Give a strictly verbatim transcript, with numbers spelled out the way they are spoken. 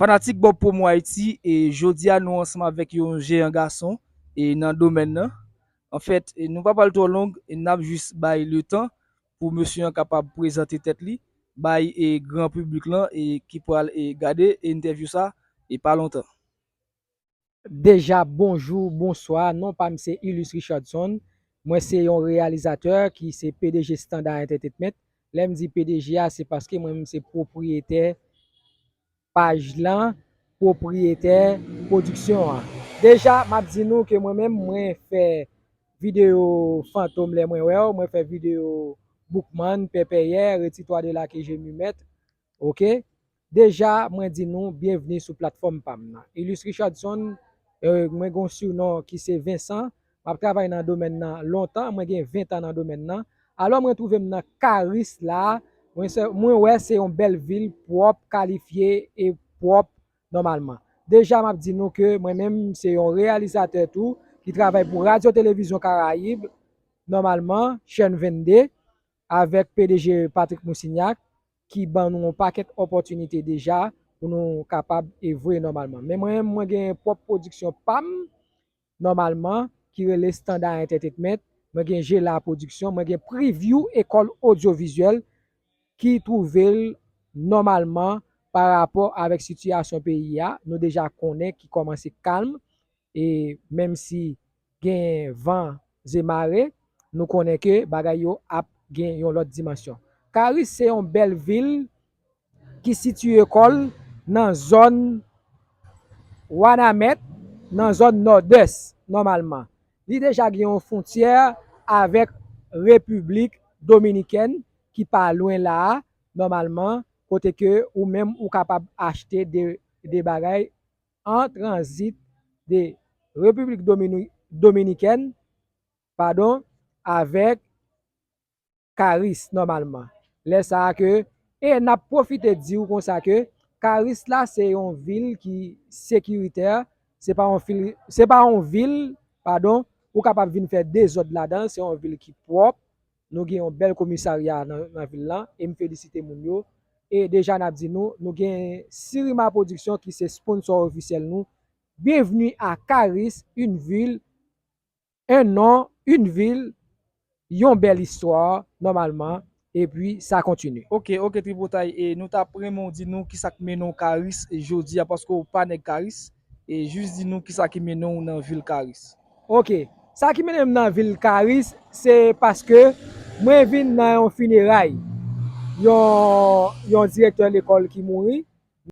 Fanatik Bob Promo Haïti, e jodi a nou ansanm avèk yon jeyan gason e nan domèn nan. Anfèt, e nou pa pral twò long, e n ap jis bay letan pou mesye an kapab prezante tèt li, bay e gran piblik lan e ki pral e gade entèvyou sa e pa lontan. Deja, bonjou, bonswa. Non pa m se Ilus Richardson. Mwen se yon reyalizatè ki se P D G Standard Entertainment. Lè m di P D G a, se paske mwen menm se pwopriyetè paj lan, pwopriyetè pwodiksyon an. Deja, m ap di nou ke mwen menm, mwen fè videyo fantom lè mwen wè w, mwen fè videyo Boukman, Pèpèyè, Retire-toi de là que je m'y mette. Oke? Deja, mwen di nou byenvni sou platfòm pa m nan. Ilus Richardson, eh, mwen gen yon sinon ki se Vincent. M ap travay nan domèn nan lontan, mwen gen ven tan nan domèn nan. Alò, mwen twouve m nan Karis la. Mwen se, mwen wè se yon bèl vil, pwòp, kalifye e pwòp nòmalman. Deja, m ap di nou ke mwen menm, se yon reyalizatè tou, ki travay pou Radyo Televizyon Karayib, nòmalman, chèn vennde, avèk P D G Patrick Moussignac, ki ban nou yon pakèt opòtinite deja pou nou kapab evwe nòmalman. Men mwen, mwen gen pwòp pwodiksyon pa m, nòmalman, ki rele Standard Entertainment. Mwen gen Jela Pwodiksyon, mwen gen Preview Ekòl Odyovizyèl ki twouve l nòmalman pa rapò avèk sitiyasyon peyi a. Nou deja konnen ki kòmanse kalm, e menm si gen van e mare, nou konnen ke bagay yo ap gen yon lòt dimansyon. Karis se yon bèl vil ki sitiye kò l nan zòn Wanament, nan zòn Nòdès, nòmalman. Li deja gen yon fwontyè avèk Repiblik Dominikèn ki pa lwen la a, nòmalman, kote ke ou menm ou kapab achte de, de bagay an tranzit de Repiblik Domini-, Dominikèn, padon, avèk Karis nòmalman. Lè sa a ke, e n ap pwofite di w konsa ke Karis la se yon vil ki sekiritè, se pa yon vil, se pa yon vil, padon, ou kapab vin fè dezòd ladan l, se yon vil ki pwòp, nou gen yon bèl komisarya nan, nan vil lan, e m felisite moun yo. E deja n ap di nou, nou gen Sirima Pwodiksyon ki se sponsò ofisyèl nou. Bienvenue à Karis, une ville, un nom, une ville, yon bèl istwa, nòmalman, epi sa kontinye. Oke, oke, Tripotay, e nou t ap renmen w di nou kisa k mennen w Karis jodi a, paske w pa nèg Karis, e jis di nou kisa ki mennen w nan vil Karis. Oke, sa ki mennen m nan vil Karis, se paske mwen vin nan yon fineray, yon, yon direktè lekòl ki mouri,